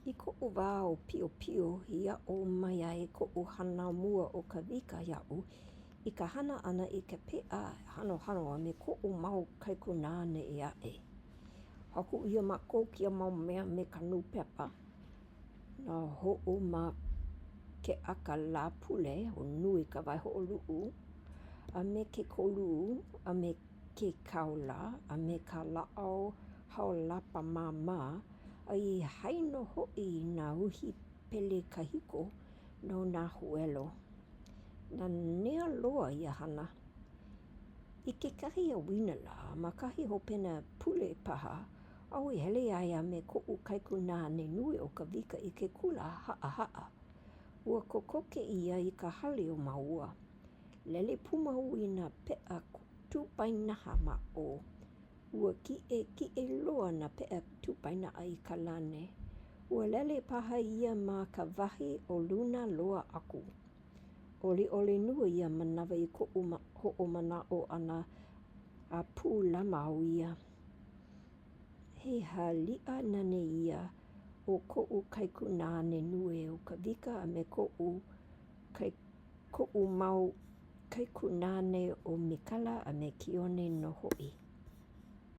I koʻu wā ʻōpiopio i aʻo mai ai koʻu hānau mua ʻo Kawika iaʻu i ka hana ʻana i ka peʻa hanohano a me koʻu mau kaikunāne ʻe aʻe. Haku ʻia mākou kēia mau mea me ka nūpepa, nā hoʻomakeʻaka Lāpule o nui ka waihoʻoluʻu, a me ke kolū, a me ke kaula, a me ka lāʻau hao lapa māmā a i hai nō hoʻi i nā uhi pele kahiko no nā huelo. Nanea loa ia hana. I kekahi ʻauinalā, ma kahi hopena pule paha, au i hele ai a me koʻu kaikunāne nui ʻo Kawika i ke kula haʻahaʻa. Ua kokoke ia i ka hale o māua. Lele pū māua i nā peʻa tūpainaha ma ʻō. Ua kiʻekiʻe loa nā peʻa tūpainaha i ka lani. Ua lele paha ia ma ka wahi o luna loa aku. ʻOliʻoli nui ia manawa i koʻu hoʻomanaʻo ʻana a pūlama au ia. He haliʻa nani ia o koʻu kaikunāne nui ʻo Kawika a me koʻu koʻu mau kaikunāne ʻo Mikala a me Keone nō hoʻi.